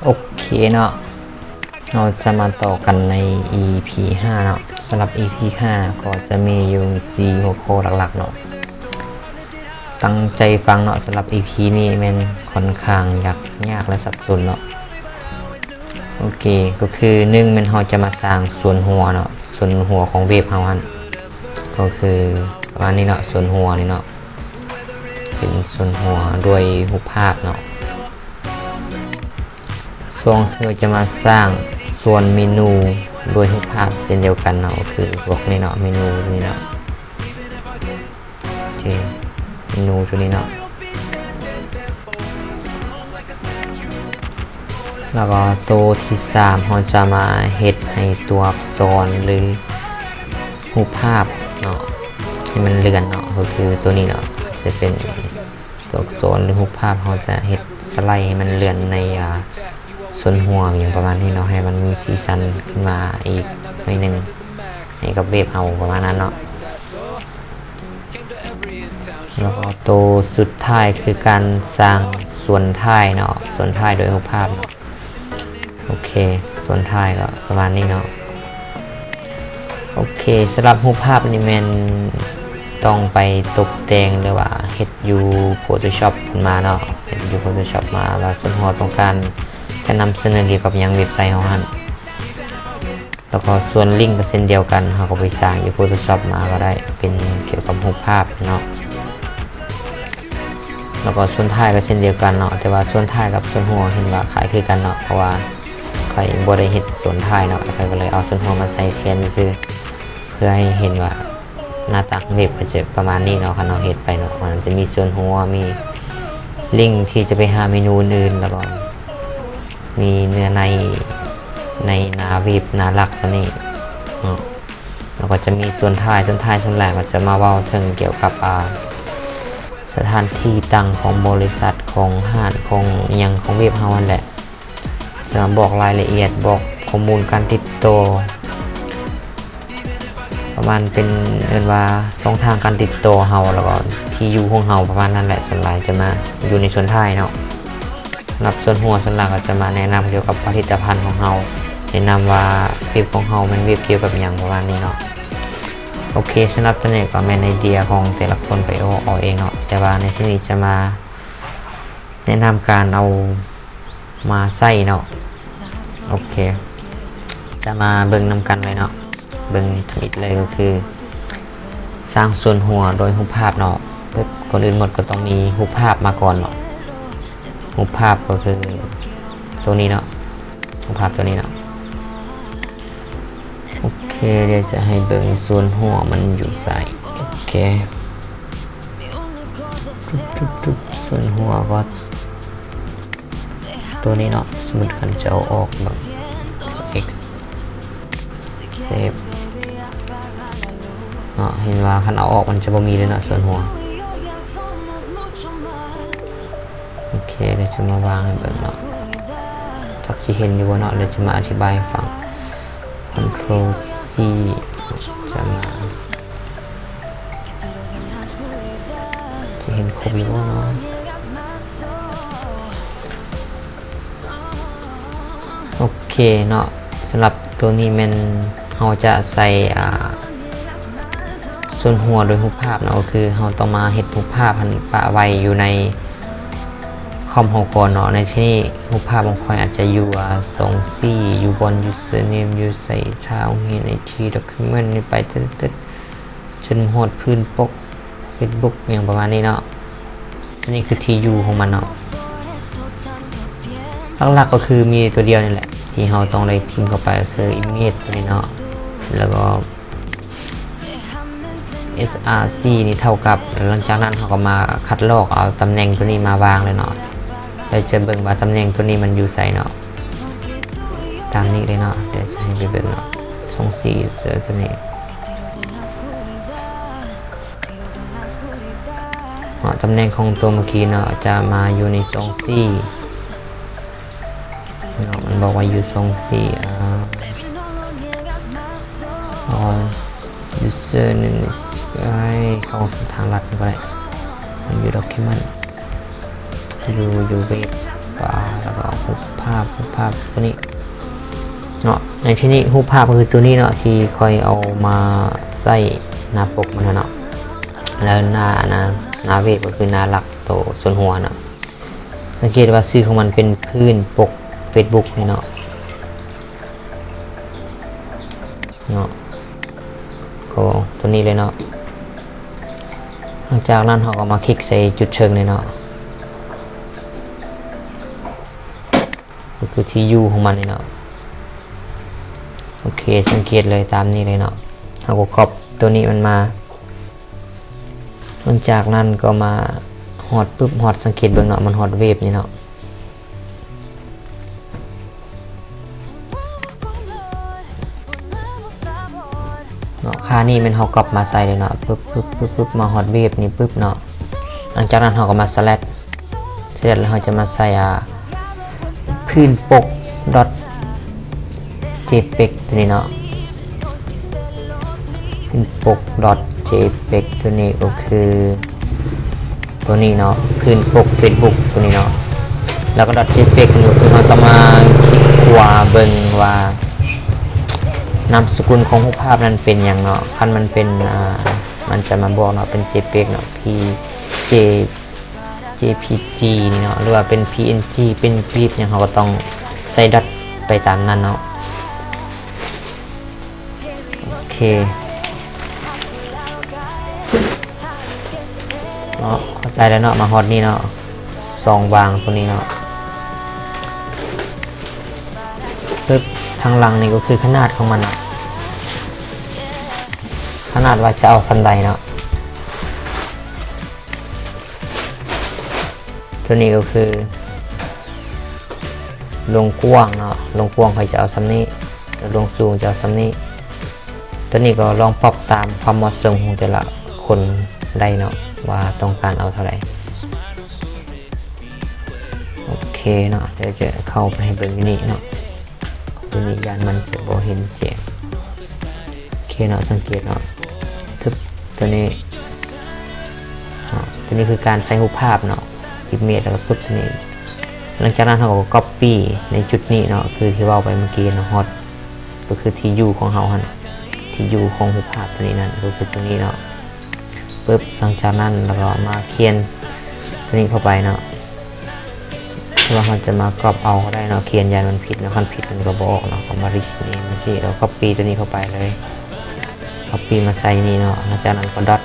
ໂອເຄເນາະ ເຮົາຈະມາຕໍ່ກັນໃນອີພີຫ້າເນາະ. ສຳລັບອີພີຫ້າກໍຈະມີຢູ່ສີ່ຫົວຂໍ້ຫຼັກໆເນາະ ຕັ້ງໃຈຟັງເນາະ. ສຳລັບອີພີນີ້ແມ່ນຂ້ອນຂ້າງຍາກ ຍາກ ແລະ ສັບສົນເນາະ. ໂອເຄ ກໍຄືໜຶ່ງແມ່ນເຮົາຈະມາສ້າງສ່ວນຫົວເນາະ ສ່ວນຫົວຂອງເວັບເຮົາຫັ້ນ ກໍຄືປະມານນີ້ເນາະ ສ່ວນຫົວນີ້ເນາະ ເປັນສ່ວນຫົວດ້ວຍຮູບພາບເນາະ. ສອງ ຄືຈະມາສ້າງສ່ວນເມນູດ້ວຍຮູບພາບເຊັ່ນດຽວກັນເນາະ ກໍຄືພວກນີ້ເນາະ ເມນູນີ້ເນາະ ໂອເຄ ເມນູຕົວນີ້ເນາະ. ແລ້ວກໍໂຕທີສາມ ເຮົາຈະມາເຮັດໃຫ້ຕົວອັກສອນ ຫຼື ຮູບພາບເນາະ ໃຫ້ມັນເລື່ອນເນາະ ກໍຄືຕົວນີ້ເນາະ ຈະເປັນຕົວອັກສອນ ຫຼື ຮູບພາບ ເຮົາຈະເຮັດສະໄລໃຫ້ມັນເລື່ອນໃນ ອ່າ ສ່ວນຫົວ ຫຍັງປະມານນີ້ເນາະ ໃຫ້ມັນມີສີສັນຂຶ້ນມາອີກໜ້ອຍໜຶ່ງ ໃຫ້ກັບເວັບເຮົາ ປະມານນັ້ນເນາະ. ແລ້ວກໍໂຕສຸດທ້າຍຄືການສ້າງສ່ວນທ້າຍເນາະ ສ່ວນທ້າຍໂດຍຮູບພາບເນາະ. ໂອເຄ ສ່ວນທ້າຍກໍປະມານນີ້ເນາະ. ໂອເຄ ສຳລັບຮູບພາບນີ້ແມ່ນຕ້ອງໄປຕົບແຕ່ງ ຫຼືວ່າເຮັດຢູ່ Photoshop ຂຶ້ນມາເນາະ ເຮັດຢູ່ Photoshop ມາ ວ່າສ່ວນຫົວຕ້ອງການຈະນຳສະເໜີກ່ຽວກັບຫຍັງເວັບໄຊເຮົາຫັ້ນ. ແລ້ວກໍສ່ວນລິ້ງກໍເຊັ່ນດຽວກັນ ເຮົາກໍໄປສ້າງຢູ່ Photoshop ມາກໍໄດ້ ເປັນກ່ຽວກັບຮູບພາບເນາະ. ແລ້ວກໍສ່ວນທ້າຍກໍເຊັ່ນດຽວກັນເນາະ ແຕ່ວ່າສ່ວນທ້າຍກັບສ່ວນຫົວເຫັນວ່າຄ້າຍຄືກັນເນາະ ເພາະວ່າຂ້ອຍບໍ່ໄດ້ເຮັດສ່ວນທ້າຍເນາະ ຂ້ອຍກໍເລີຍເອົາສ່ວນຫົວມາໃສ່ແທນຊື່ໆ ເພື່ອໃຫ້ເຫັນວ່າໜ້າຕາຂອງເວັບກໍຈະປະມານນີ້ເນາະ. ຄັນເຮົາເຮັດໄປເນາະ ມັນຈະມີສ່ວນຫົວ ມີລິ້ງທີ່ຈະໄປຫາເມນູອື່ນໆ ແລ້ວກໍ ມີເນື້ອໃນ ໃນໜ້າເວັບ ໜ້າຫຼັກຕົວນີ້ເນາະ. ແລ້ວກໍຈະມີສ່ວນທ້າຍ ສ່ວນທ້າຍສ່ວນຫຼາຍກໍຈະມາເວົ້າເຖິງກ່ຽວກັບ ອ່າ ສະຖານທີ່ຕັ້ງຂອງບໍລິສັດ ຂອງຮ້ານ ຂອງອີ່ຫຍັງຂອງເວັບເຮົາຫັ້ນແຫຼະ ຈະມາບອກລາຍລະອຽດ ບອກຂໍ້ມູນການຕິດຕໍ່ ປະມານເປັນ ເອີ້ນວ່າຊ່ອງທາງການຕິດຕໍ່ເຮົາ ແລ້ວກໍທີ່ຢູ່ຂອງເຮົາ ປະມານນັ້ນແຫຼະ. ສ່ວນຫຼາຍຈະມາຢູ່ໃນສ່ວນທ້າຍເນາະ. ສຳລັບສ່ວນຫົວ ສ່ວນຫຼັກກໍຈະມາແນະນຳກ່ຽວກັບຜະລິດຕະພັນຂອງເຮົາ ແນະນຳວ່າເວັບຂອງເຮົາແມ່ນເວັບກ່ຽວກັບຫຍັງ ປະມານນີ້ເນາະ. ໂອເຄ ສຳລັບຕົວນີ້ກໍແມ່ນໄອເດຍຂອງແຕ່ລະຄົນໄປອອກເອົາເອງເນາະ ແຕ່ວ່າໃນທີ່ນີ້ຈະມາແນະນຳການເອົາ ມາໃຊ້ເນາະ. ໂອເຄ ຈະມາເບິ່ງນຳກັນເລີຍເນາະ ເບິ່ງທຳອິດເລີຍ ກໍຄືສ້າງສ່ວນຫົວໂດຍຮູບພາບເນາະ. ເອີ ກ່ອນອື່ນໝົດກໍຕ້ອງມີຮູບພາບມາກ່ອນເນາະ ຮູບພາບກໍຄືໂຕນີ້ເນາະ ຮູບພາບໂຕນີ້ເນາະ. ໂອເຄ ດຽວຈະໃຫ້ເບິ່ງສ່ວນຫົວມັນຢູ່ໃສ. ໂອເຄ ຈຸບໆໆ ສ່ວນຫົວກໍ ຕົວນີ້ເນາະ ສົມມຸດຄັນຈະເອົາອອກເບິ່ງ X Save ເນາະ ເຫັນວ່າຄັນເອົາອອກມັນຈະບໍ່ມີເລີຍເນາະ ສ່ວນຫົວ. ໂອເຄ ດຽວຈະມາວາງໃຫ້ເບິ່ງເນາະ ຈັກຊິເຫັນຢູ່ບໍ່ເນາະ ດຽວຈະມາອະທິບາຍໃຫ້ຟັງ. Control C ຈະມາ ຈະເຫັນຄົບຢູ່ບໍ່ເນາະ. ໂອເຄເນາະ ສຳລັບຕົວນີ້ແມ່ນເຮົາຈະໃສ່ ອ່າ ສ່ວນຫົວໂດຍຮູບພາບເນາະ ກໍຄືເຮົາຕ້ອງມາເຮັດຮູບພາບຫັ້ນປະໄວ້ຢູ່ໃນຄອມເຮົາກ່ອນເນາະ. ໃນທີ່ນີ້ຮູບພາບຂອງຂ້ອຍອາດຈະຢູ່ ອ່າ ສອງສີ່ ຢູ່ບ່ອນ username ຢູ່ໃສ່ ຖ້າໂຮງຮຽນ ໄອທີ document ນີ້ໄປ ຈະ ຈະ ຈົນຮອດພື້ນປົກ Facebook ຫຍັງປະມານນີ້ເນາະ. ອັນນີ້ຄືທີ່ຢູ່ຂອງມັນເນາະ ຫຼັກໆກໍຄືມີຕົວດຽວນີ້ແຫຼະ ທີ່ເຮົາຕ້ອງໄດ້ພິມເຂົ້າໄປ ກໍຄື image ຕົວນີ້ເນາະ ແລ້ວກໍ src ນີ້ເທົ່າກັບ ຫຼັງຈາກນັ້ນເຮົາກໍມາຄັດລອກເອົາຕຳແໜ່ງຕົວນີ້ມາວາງເລີຍເນາະ. ແລ້ວຈະເບິ່ງວ່າຕຳແໜ່ງຕົວນີ້ມັນຢູ່ໃສເນາະ ຕາມນີ້ເລີຍເນາະ. ດຽວຈະໃຫ້ໄປເບິ່ງເນາະ ສອງສີ່ user ຕົວນີ້ ເນາະ ຕຳແໜ່ງຂອງຕົວເມື່ອກີ້ເນາະ ຈະມາຢູ່ໃນ ສອງສີ່ ເນາະ ມັນບອກວ່າຢູ່ ສອງສີ່ ອ່າ all user ໜຶ່ງ ໃຫ້ເຂົ້າທາງລັດກໍໄດ້ ມັນຢູ່ document ຢູ່ ຢູ່ web ວ່າ ແລ້ວກໍຮູບ ພາບ ຮູບພາບໂຕນີ້ເນາະ. ໃນທີ່ນີ້ຮູບພາບກໍຄືໂຕນີ້ເນາະ ທີ່ຂ້ອຍເອົາມາໃສ່ໜ້າປົກມັນຫັ້ນເນາະ ແລ້ວໜ້າ ໜ້າ ໜ້າເວັບກໍຄືໜ້າຫຼັກໂຕສ່ວນຫົວເນາະ. ສັງເກດວ່າຊື່ຂອງມັນເປັນພື້ນປົກເຟສບຸກນີ້ເນາະ ເນາະ ກໍໂຕນີ້ເລີຍເນາະ. ຫຼັງຈາກນັ້ນເຮົາກໍມາຄລິກໃສ່ຈຸດເທິງນີ້ເນາະ ກໍຄືທີ່ຢູ່ຂອງມັນນີ້ເນາະ. ໂອເຄ ສັງເກດເລີຍຕາມນີ້ເລີຍເນາະ ເຮົາກໍກັອບໂຕນີ້ມັນມາ. ຫຼັງຈາກນັ້ນກໍມາຮອດປຶບ ຮອດ ສັງເກດເບິ່ງເນາະ ມັນຮອດເວັບນີ້ເນາະ ເນາະ. ຄ່ານີ້ແມ່ນເຮົາກັອບມາໃສ່ເລີຍເນາະ ປຶບ ປຶບ ປຶບ ປຶບ ມາຮອດເວັບນີ້ປຶບເນາະ. ຫຼັງຈາກນັ້ນເຮົາກໍມາສະແລັດ ສະແລັດ ແລ້ວເຮົາຈະມາໃສ່ ອ່າ ພື້ນປົກດອດເຈເປັກໂຕນີ້ເນາະ ພື້ນປົກດອດເຈເປັກໂຕນີ້ກໍຄືໂຕນີ້ເນາະ ພື້ນປົກເຟສບຸກໂຕນີ້ເນາະ. ແລ້ວກໍດອດເຈເປັກນີ້ກໍຄືເຮົາຕ້ອງມາຄລິກຂວາເບິ່ງວ່ານາມສະກຸນຂອງຮູບພາບນັ້ນເປັນຫຍັງເນາະ. ຄັນມັນເປັນ ອ່າ ມັນຈະມາບອກເນາະ ເປັນເຈເປັກເນາະ ພີເຈ ເຈພີຈີ ນີ້ເນາະ ຫຼືວ່າເປັນພີເອັນຈີ ເປັນກຣິບຫຍັງ ເຮົາກໍຕ້ອງໃສ່ດອດໄປຕາມນັ້ນເນາະ. ໂອເຄເນາະ ເຂົ້າໃຈແລ້ວເນາະ. ມາຮອດນີ້ເນາະ ຊ່ອງວ່າງໂຕນີ້ເນາະ ປຶບ ທາງຫຼັງນີ້ກໍຄືຂະໜາດຂອງມັນເນາະ ຂະໜາດວ່າຈະເອົາສ່ຳໃດເນາະ. ໂຕນີ້ກໍຄືລວງກວ້າງເນາະ ລວງກວ້າງຂ້ອຍຈະເອົາສ່ຳນີ້ ແລະ ລວງສູງຈະເອົາສ່ຳນີ້. ໂຕນີ້ກໍລອງປັບຕາມຄວາມເໝາະສົມຂອງແຕ່ລະຄົນໄດ້ເນາະ ວ່າຕ້ອງການເອົາເທົ່າໃດ. ໂອເຄເນາະ ດຽວຈະເຂົ້າໄປໃຫ້ເບິ່ງຢູ່ນີ້ເນາະ ຢູ່ນີ້ຢ້ານມັນຈະບໍ່ເຫັນແຈ້ງ. ໂອເຄເນາະ ສັງເກດເນາະ ປຶບ ໂຕນີ້ເນາະ ໂຕນີ້ຄືການໃສ່ຮູບພາບເນາະ ອິມເມດ ແລ້ວກໍປຶບໂຕນີ້. ຫຼັງຈາກນັ້ນເຮົາກໍກັອບປີ້ໃນຈຸດນີ້ເນາະ ຄືທີ່ເວົ້າໄປເມື່ອກີ້ເນາະ ຮອດ ກໍຄືທີ່ຢູ່ຂອງເຮົາຫັ້ນ ທີ່ຢູ່ຂອງຮູບພາບໂຕນີ້ນັ້ນ ກໍຄືໂຕນີ້ເນາະ. ປຶບ ຫຼັງຈາກນັ້ນລະກໍມາຂຽນໂຕນີ້ເຂົ້າໄປເນາະ ຫຼືວ່າເຮົາຈະມາກັອບເອົາກໍໄດ້ເນາະ ຂຽນຢ້ານມັນຜິດເນາະ ຄັນຜິດມັນກໍບໍ່ອອກເນາະ. ກໍມາຣີເນມຊີ້ ແລ້ວກັອບປີ້ໂຕນີ້ເຂົ້າໄປເລີຍ ກັອບປີ້ມາໃສ່ນີ້ເນາະ. ຫຼັງຈາກນັ້ນກໍດອດ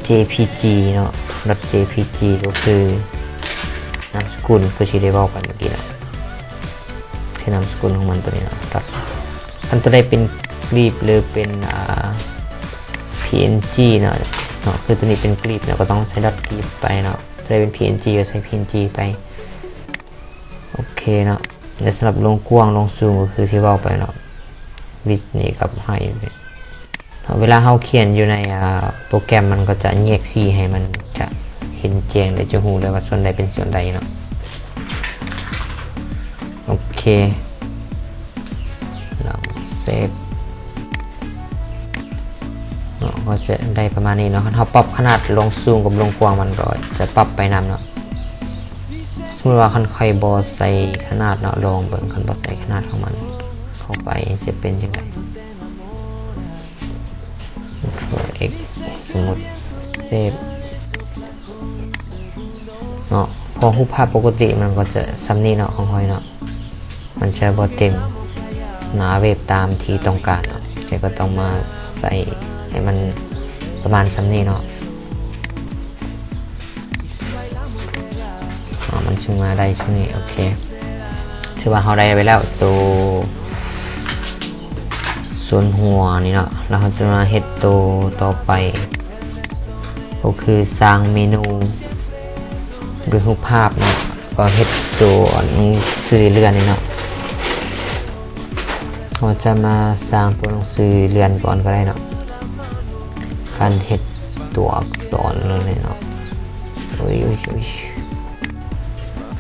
ເຈພີຈີເນາະ ດອດເຈພີຈີ ກໍຄືນາມສະກຸນ ຄືທີ່ໄດ້ເວົ້າໄປເມື່ອກີ້ເນາະ ຄືນາມສະກຸນຂອງມັນໂຕນີ້ເນາະ ດອດ. ຄັນໂຕໃດເປັນກຣິບ ຫຼືເປັນ ອ່າ ພີເອັນຈີ ເນາະ ເນາະ ຄືໂຕນີ້ເປັນກຣິບເນາະ ກໍຕ້ອງໃສ່ດອດກຣິບໄປເນາະ ໂຕໃດເປັນພີເອັນຈີ ກໍໃສ່ພີເອັນຈີໄປ. ໂອເຄເນາະ ແລະ ສຳລັບລວງກວ້າງລວງສູງກໍຄືທີ່ເວົ້າໄປເນາະ ວິດນີ້ກັບໄຮເນາະ. ເວລາເຮົາຂຽນຢູ່ໃນ ອ່າ ໂປຣແກຣມ ມັນກໍຈະແຍກສີໃຫ້ມັນຈະເຫັນແຈ້ງ ແລະ ຈະຮູ້ເລີຍວ່າສ່ວນໃດເປັນສ່ວນໃດເນາະ. ໂອເຄ ລອງເຊບເນາະ ກໍຈະໄດ້ປະມານນີ້ເນາະ. ຄັນເຮົາປັບຂະໜາດລວງສູງກັບລວງກວ້າງ ມັນກໍຈະປັບໄປນຳເນາະ. ສົມມຸດວ່າຄັນຂ້ອຍບໍ່ໃສ່ຂະໜາດເນາະ ລອງເບິ່ງ ຄັນບໍ່ໃສ່ຂະໜາດຂອງມັນເຂົ້າໄປຈະເປັນຈັ່ງໃດ. ເອັກ ສົມມຸດ ເຊບເນາະ ເພາະຮູບພາບປົກກະຕິມັນກໍຈະສ່ຳນີ້ເນາະ ຂອງຂ້ອຍເນາະ ມັນຈະບໍ່ເຕັມໜ້າເວັບຕາມທີ່ຕ້ອງການເນາະ ຂ້ອຍກໍຕ້ອງມາໃສ່ໃຫ້ມັນປະມານສ່ຳນີ້ເນາະ. ອາ ມັນຊິມາໄດ້ຊ່ຳນີ້ ໂອເຄ ຖືວ່າເຮົາໄດ້ໄປແລ້ວໂຕສ່ວນຫົວນີ້ເນາະ ແລ້ວເຮົາຈະມາເຮັດໂຕຕໍ່ໄປ ກໍຄືສ້າງເມນູດ້ວຍຮູບພາບເນາະ ກໍເຮັດໂຕໜັງສືເລື່ອນນີ້ເນາະ. ເຮົາຈະມາສ້າງຕົວໜັງສືເລື່ອນກ່ອນກໍໄດ້ເນາະ ການເຮັດຕົວອັກສອນເລີຍເນາະ. ໂອ້ຍ ໂອ້ຍ ໂອ້ຍ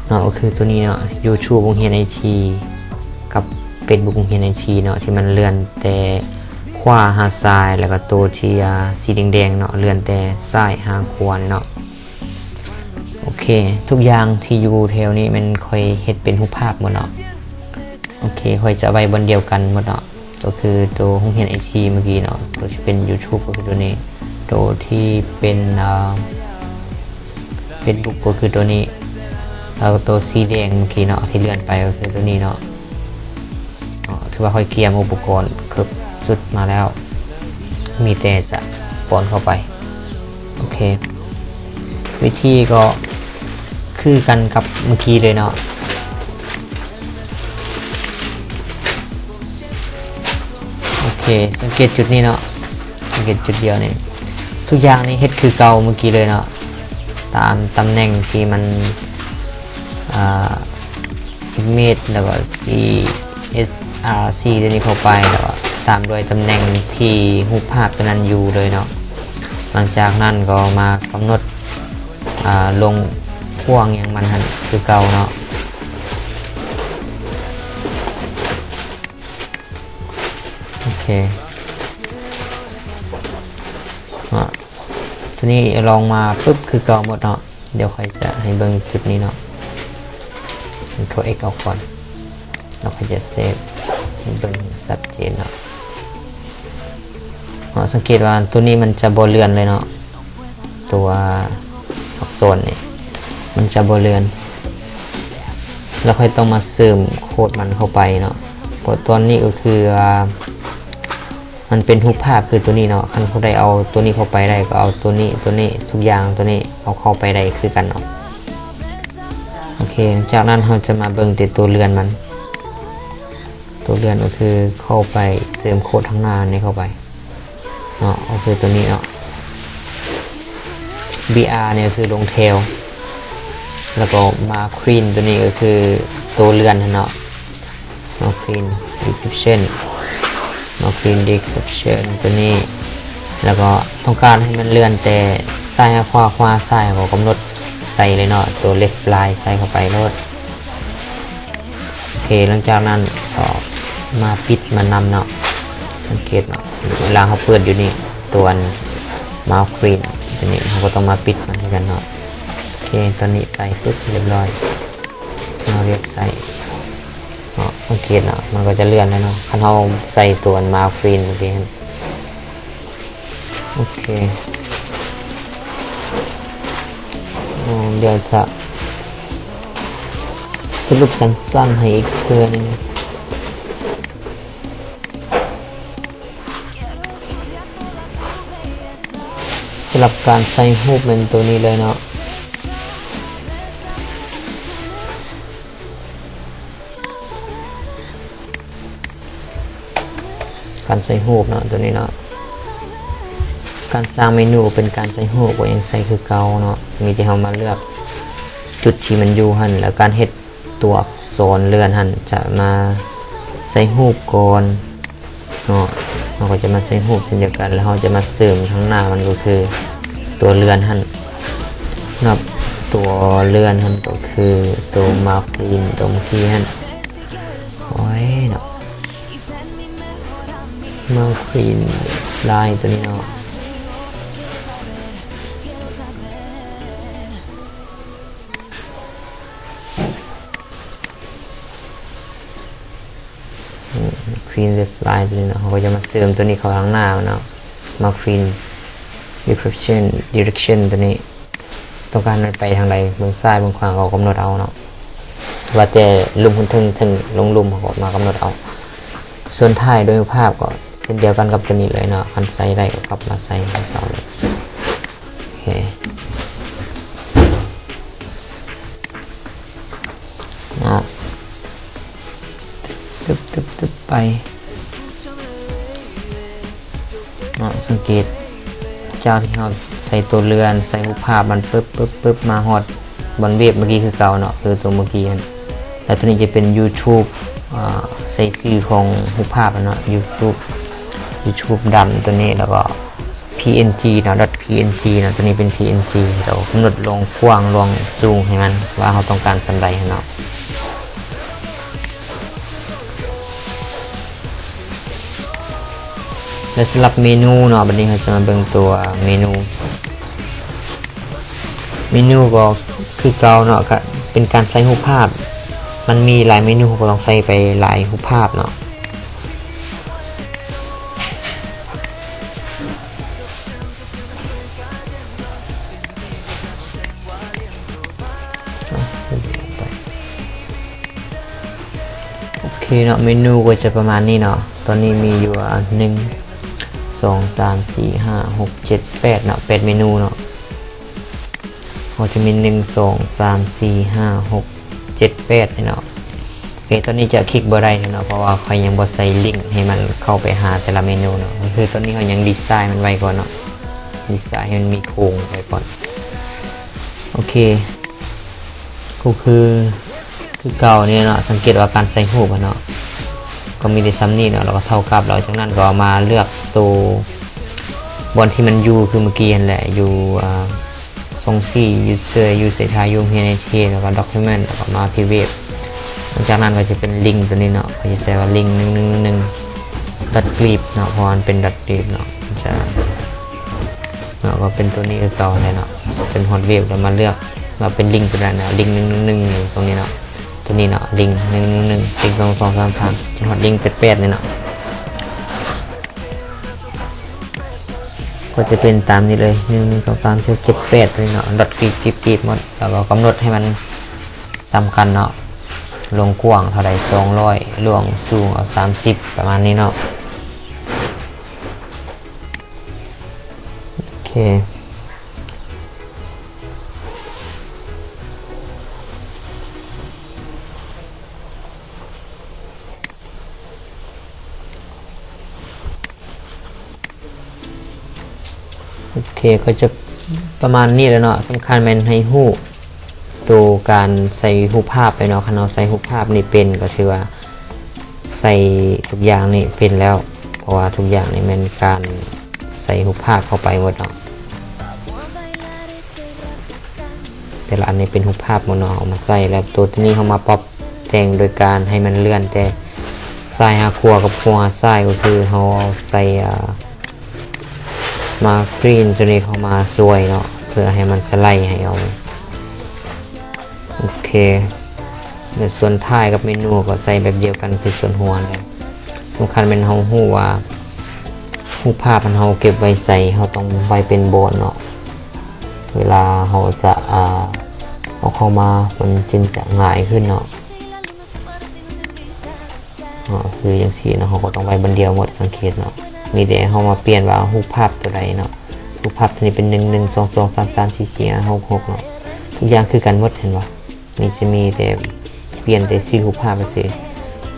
ເນາະ ກໍຄືຕົວນີ້ເນາະ ຢູທູບໂຮງຮຽນໄອທີ ກັບເຟສບຸກໂຮງຮຽນໄອທີເນາະ ທີ່ມັນເລື່ອນແຕ່ຂວາຫາຊ້າຍ ແລ້ວກໍໂຕທີ່ ອ່າ ສີແດງໆເນາະ ເລື່ອນແຕ່ຊ້າຍຫາຂວານີ້ເນາະ. ໂອເຄ ເຄ ທຸກຢ່າງທີ່ຢູ່ແຖວນີ້ແມ່ນຂ້ອຍເຮັດເປັນຮູບພາບໝົດເນາະ. ໂອເຄ ຂ້ອຍຈະໄວ້ບ່ອນດຽວກັນໝົດເນາະ ກໍຄືໂຕໂຮງຮຽນໄອທີເມື່ອກີ້ເນາະ, ໂຕທີ່ເປັນ YouTube ກໍຄືໂຕນີ້, ໂຕທີ່ເປັນ ເອີ Facebook ກໍຄືໂຕນີ້, ແລ້ວກໍໂຕສີແດງເມື່ອກີ້ເນາະ ທີ່ເລື່ອນໄປກໍຄືໂຕນີ້ເນາະ. ເນາະ ຖືວ່າຂ້ອຍກຽມອຸປະກອນເກືອບສຸດມາແລ້ວ ມີແຕ່ຈະປ້ອນເຂົ້າໄປ. ໂອເຄ ວິທີກໍຄືກັນກັບເມື່ອກີ້ເລີຍເນາະ. ໂອເຄ ສັງເກດຈຸດນີ້ເນາະ, ສັງເກດຈຸດດຽວນີ້, ທຸກຢ່າງນີ້ເຮັດຄືເກົ່າເມື່ອກີ້ເລີຍເນາະ, ຕາມຕຳແໜ່ງທີ່ມັນ ອ່າ image ແລ້ວກໍ CSRC ຕົວນີ້ເຂົ້າໄປ ແລ້ວກໍຕາມດ້ວຍຕຳແໜ່ງທີ່ຮູບພາບຕົວນັ້ນຢູ່ເລີຍເນາະ. ຫຼັງຈາກນັ້ນກໍມາກຳນົດ ອ່າ ລົງຂວ້າງຫຍັງມັນຫັ້ນຄືເກົ່າເນາະ. ໂອເຄ ເນາະ ຕົວນີ້ລອງມາປຶບ ຄືເກົ່າໝົດເນາະ. ດຽວຂ້ອຍຈະໃຫ້ເບິ່ງຈຸດນີ້ເນາະ, Ctrl X ອອກກ່ອນ ແລ້ວຂ້ອຍຈະເຊບໃຫ້ເບິ່ງຊັດເຈນເນາະ. ເນາະ ສັງເກດວ່າຕົວນີ້ມັນຈະບໍ່ເລື່ອນເລີຍເນາະ, ຕົວອັກສອນນີ້ມັນຈະບໍ່ເລື່ອນ, ແລ້ວຂ້ອຍຕ້ອງມາເສີມໂຄດມັນເຂົ້າໄປເນາະ. ເພາະຕອນນີ້ກໍຄືວ່າ ມັນເປັນຮູບພາບຄືຕົວນີ້ເນາະ, ຄັນຜູ້ໃດເອົາຕົວນີ້ເຂົ້າໄປໄດ້ ກໍເອົາຕົວນີ້ ຕົວນີ້ ທຸກຢ່າງຕົວນີ້ເອົາເຂົ້າໄປໄດ້ຄືກັນເນາະ. ໂອເຄ ຫຼັງຈາກນັ້ນເຮົາຈະມາເບິ່ງແຕ່ຕົວເລື່ອນມັນ, ຕົວເລື່ອນກໍຄືເຂົ້າໄປເສີມໂຄດທາງໜ້ານີ້ເຂົ້າໄປເນາະ, ກໍຄືຕົວນີ້ເນາະ. ບີອາ ນີ້ກໍຄືລົງແຖວ, ແລ້ວກໍ Marquee ຕົວນີ້ກໍຄືໂຕເລື່ອນຫັ້ນເນາະ. Marquee Decryption Marquee Decryption ຕົວນີ້, ແລ້ວກໍຕ້ອງການໃຫ້ມັນເລື່ອນແຕ່ຊ້າຍຫາຂວາ ຂວາ ຊ້າຍ ກໍກຳນົດໃສ່ເລີຍເນາະ, ຕົວ left line ໃສ່ເຂົ້າໄປໂລດ. ໂອເຄ ຫຼັງຈາກນັ້ນກໍມາປິດມັນນຳເນາະ. ສັງເກດເນາະ ເວລາເຮົາເປີດຢູ່ນີ້ ຕົວອັນ Marquee ຕົວນີ້ ເຮົາກໍຕ້ອງມາປິດມັນຄືກັນເນາະ. ໂອເຄ ຕອນນີ້ໃສ່ປຶບ ຮຽບຮ້ອຍ, ມາວຽກໃສ່ເນາະ. ສັງເກດເນາະ ມັນກໍຈະເລື່ອນແລ້ວເນາະ ຄັນເຮົາໃສ່ຕົວອັນ Marquee ເມື່ອກີ້ຫັ້ນ. ໂອເຄ ດຽວຈະສະຫຼຸບສັ້ນໆໃຫ້ອີກເທື່ອໜຶ່ງ. ສຳລັບການໃສ່ຮູບແມ່ນໂຕນີ້ເລີຍເນາະ, ການໃສ່ຮູບເນາະ ໂຕນີ້ເນາະ. ການສ້າງເມນູເປັນການໃສ່ຮູບກໍຍັງໃສ່ຄືເກົ່າເນາະ, ມີແຕ່ເຮົາມາເລືອກຈຸດທີ່ມັນຢູ່ຫັ້ນ ແລ້ວການເຮັດ ຕົວອັກສອນເລື່ອນຫັ້ນຈະມາໃສ່ຮູບກ່ອນເນາະ, ເຮົາກໍຈະມາໃສ່ຮູບເຊັ່ນດຽວກັນ ແລ້ວເຮົາຈະມາເສີມທາງໜ້າມັນ ກໍຄືຕົວເລື່ອນຫັ້ນເນາະ, ຕົວເລື່ອນຫັ້ນກໍຄືຕົວ Marquee ຕົວເມື່ອກີ້ຫັ້ນ. ໂອ້ຍເນາະ Marquee Line ຕົວນີ້ເນາະ. Marquee Left Line ຕົວນີ້ເນາະ, ເຮົາກໍຈະມາເສີມຕົວນີ້ເຂົ້າທາງໜ້າເນາະ, Marquee Decryption Direction ຕົວນີ້ ຕ້ອງການໃຫ້ໄປທາງໃດ ເບື້ອງຊ້າຍເບື້ອງຂວາ ເຮົາກຳນົດເອົາເນາະ, ວ່າແຕ່ລຸ່ມຂຶ້ນເທິງ ເທິງລົງລຸ່ມ ເຮົາກໍມາກຳນົດເອົາ. ສ່ວນຖ່າຍໂດຍຮູບພາບກໍເຊັ່ນດຽວກັນກັບຕົວນີ້ເລີຍເນາະ, ຄັນໃຊ້ໄດ້ກໍກັບມາໃຊ້ຄືເກົ່າເລີຍ. ໂອເຄ ເນາະ ຕຶບໆໆ ໄປເນາະ. ສັງເກດ ຈາກທີ່ເຮົາໃສ່ຕົວເລື່ອນ ໃສ່ຮູບພາບມັນປຶບໆໆ ມາຮອດບ່ອນເວັບເມື່ອກີ້ຄືເກົ່າເນາະ, ຄືຕົວເມື່ອກີ້ຫັ້ນ. ແລ້ວຕົວນີ້ຈະເປັນ YouTube ອ່າ ໃສ່ຊື່ຂອງຮູບພາບເນາະ, YouTube YouTube ດຳຕົວນີ້ ແລ້ວກໍ PNG ເນາະ, .png ເນາະ, ຕົວນີ້ເປັນ PNG ແລ້ວກຳນົດລວງກວ້າງລວງສູງໃຫ້ມັນ ວ່າເຮົາຕ້ອງການສ່ຳໃດເນາະ. ແລະ ສຳລັບເມນູເນາະ, ບັດນີ້ເຮົາຈະມາເບິ່ງຕົວເມນູ. ເມນູກໍ ຄືເກົ່າເນາະ ກະເປັນການໃສ່ຮູບພາບ ມັນມີຫຼາຍເມນູ ເຮົາກະຕ້ອງໃສ່ໄປຫຼາຍຮູບພາບເນາະ. ໂອເຄເນາະ ເມນູກະຈະປະມານນີ້ເນາະ. ຕອນນີ້ມີຢູ່ ອາ ໜຶ່ງ ສອງ ສາມ ສີ່ ຫ້າ ຫົກ ເຈັດ ແປດເນາະ ແປດເມນູເນາະ. ເຮົາຈະມີ ໜຶ່ງ ສອງ ສາມ ສີ່ ຫ້າ ຫົກ ເຈັດ ແປດ ນີ້ເນາະ. ໂອເຄ ຕອນນີ້ຈະຄລິກບໍ່ໄດ້ເນາະ ເພາະວ່າຂ້ອຍຍັງບໍ່ໃສ່ລິ້ງໃຫ້ມັນເຂົ້າໄປຫາແຕ່ລະເມນູເນາະ. ກະຄືຕອນນີ້ເຮົາຍັງດີໄຊມັນໄວ້ກ່ອນເນາະ ດີໄຊໃຫ້ມັນມີໂຄງໄວ້ກ່ອນ. ໂອເຄ ກະຄື ຄືເກົ່ານີ້ເນາະ. ສັງເກດວ່າການໃສ່ຮູບຫັ້ນເນາະ ກະມີແຕ່ຊ່ຳນີ້ເນາະ ແລ້ວກະເທົ່າກັບ ແລ້ວຈາກນັ້ນກະມາເລືອກໂຕບ່ອນທີ່ມັນຢູ່ ຄືເມື່ອກີ້ຫັ້ນແຫຼະ ຢູ່ ອາ ຊ່ອງສີ່ ຢູເຊີ ຢູເຊທາ ຢູໂຮມ ເຮັດໄອທີ ແລ້ວກະດັອກຄິວເມັ້ນ ແລ້ວກະມາທີ່ເວັບ. ຫຼັງຈາກນັ້ນກະຈະເປັນລິ້ງໂຕນີ້ເນາະ ຂ້ອຍຈະໃສ່ວ່າລິ້ງ ໜຶ່ງ ໜຶ່ງ ໜຶ່ງ ດອດກຣິບເນາະ ເພາະວ່າມັນເປັນດອດກຣິບເນາະ ມັນຈະ ເນາະ ກະເປັນໂຕນີ້ຄືເກົ່າຫັ້ນແຫຼະເນາະ. ເປັນຮອດເວັບ ແລ້ວມາເລືອກວ່າເປັນລິ້ງໂຕໃດເນາະ ລິ້ງ ໜຶ່ງ ໜຶ່ງ ໜຶ່ງ ຢູ່ຕົງນີ້ເນາະ ໂຕນີ້ເນາະ ລິ້ງ ໜຶ່ງ ໜຶ່ງ ໜຶ່ງ ລິ້ງ ສອງ ສອງ ສາມ ສາມ ຈົນຮອດລິ້ງ ແປດ ແປດ ນີ້ເນາະ. ກະຈະເປັນຕາມນີ້ເລີຍ ໜຶ່ງ ໜຶ່ງ ສອງ ສາມ ສີ່ ເຈັດ ແປດ ໂຕນີ້ເນາະ ດອດກຣິບ ກຣິບ ກຣິບ ໝົດ. ແລ້ວກະກຳນົດໃຫ້ມັນສ່ຳກັນເນາະ ລວງກວ້າງເທົ່າໃດ ສອງຮ້ອຍ ລວງສູງເອົາ ສາມສິບ ປະມານນີ້ເນາະ. ໂອເຄ ໂອເຄ ກະຈະປະມານນີ້ແຫຼະເນາະ. ສຳຄັນແມ່ນໃຫ້ຮູ້ໂຕການໃສ່ຮູບພາບໄປເນາະ. ຄັນເຮົາໃສ່ຮູບພາບນີ້ເປັນ ກະຖືວ່າໃສ່ທຸກຢ່າງນີ້ເປັນແລ້ວ ເພາະວ່າທຸກຢ່າງນີ້ແມ່ນການໃສ່ຮູບພາບເຂົ້າໄປໝົດເນາະ. ແຕ່ລະອັນນີ້ເປັນຮູບພາບໝົດເນາະ ເອົາມາໃສ່ ແລ້ວໂຕນີ້ເຮົາມາປັບແຕ່ງໂດຍການໃຫ້ມັນເລື່ອນແຕ່ຊ້າຍຫາຂວາກັບຂວາຫາຊ້າຍ ກະຄືເຮົາເອົາໃສ່ ອາ ມາກຣີນໂຕນີ້ເຂົ້າມາຊ່ວຍເນາະ ເພື່ອໃຫ້ມັນສະໄລໃຫ້ເຮົາ. ໂອເຄ ແລະສ່ວນທ້າຍກັບເມນູກະໃສ່ແບບດຽວກັນຄືສ່ວນຫົວຫັ້ນແຫຼະ. ສຳຄັນແມ່ນເຮົາຮູ້ວ່າຮູບພາບອັນເຮົາເກັບໄວ້ໃສ ເຮົາຕ້ອງໄວ້ເປັນບ່ອນເນາະ ເວລາເຮົາຈະ ອາ ເອົາເຂົ້າມາ ມັນຈຶ່ງຈະງ່າຍຂຶ້ນເນາະ. ເນາະ ຄືຈັ່ງຊີ້ເນາະ ເຮົາກະຕ້ອງໄວ້ບ່ອນດຽວໝົດ ສັງເກດເນາະ. ມີແຕ່ເຮົາມາປ່ຽນວ່າຮູບພາບໂຕໃດເນາະ ຮູບພາບໂຕນີ້ເປັນ ໜຶ່ງ ໜຶ່ງ ສອງ ສອງ ສາມ ສາມ ສີ່ ສີ່ ຫ້າ ຫົກ ຫົກ ເນາະ. ທຸກຢ່າງຄືກັນໝົດ ເຫັນບໍ່ ມີ ຈະມີແຕ່ປ່ຽນແຕ່ຊື່ຮູບພາບຊື່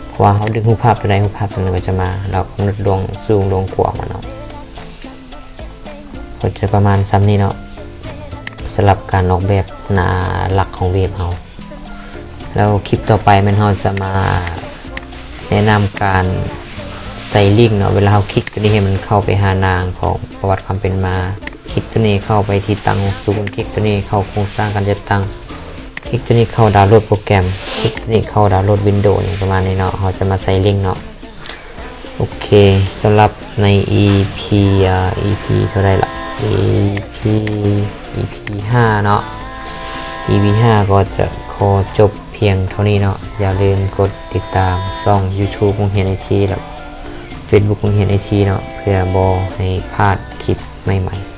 ເພາະວ່າເຮົາດຶງຮູບພາບໂຕໃດ ຮູບພາບໂຕນັ້ນກະຈະມາ ແລ້ວກຳນົດລວງສູງລວງກວ້າງມາເນາະ. ກະຈະປະມານຊ່ຳນີ້ເນາະ ສຳລັບການອອກແບບໜ້າຫຼັກຂອງເວັບເຮົາ. ແລ້ວຄລິບຕໍ່ໄປແມ່ນເຮົາຈະມາແນະນຳການໃສ່ລິ້ງເນາະ ເວລາເຮົາຄລິກໂຕນີ້ໃຫ້ມັນເຂົ້າໄປຫາໜ້າຂອງປະຫວັດຄວາມເປັນມາ ຄລິກໂຕນີ້ເຂົ້າໄປທີ່ຕັ້ງຂອງສູນ ຄລິກໂຕນີ້ເຂົ້າໂຄງສ້າງການຈັດຕັ້ງ ຄລິກໂຕນີ້ເຂົ້າດາວໂຫຼດໂປຣແກຣມ ຄລິກໂຕນີ້ເຂົ້າດາວໂຫຼດວິນໂດ ຫຍັງປະມານນີ້ເນາະ. ເຮົາຈະມາໃສ່ລິ້ງເນາະ. ໂອເຄ ສຳລັບໃນອີພີ ອາ ອີພີເທົ່າໃດລະ ອີພີ ອີພີຫ້າເນາະ ອີພີຫ້າກະຈະຂໍຈົບພຽງເທົ່ານີ້ເນາະ. ຢ່າລືມກົດຕິດຕາມຊ່ອງຢູທູບໂຮງຮຽນໄອທີ ແລະເຟສບຸກໂຮງຮຽນໄອທີເນາະ ເພື່ອບໍ່ໃຫ້ພາດຄລິບໃໝ່ໆ.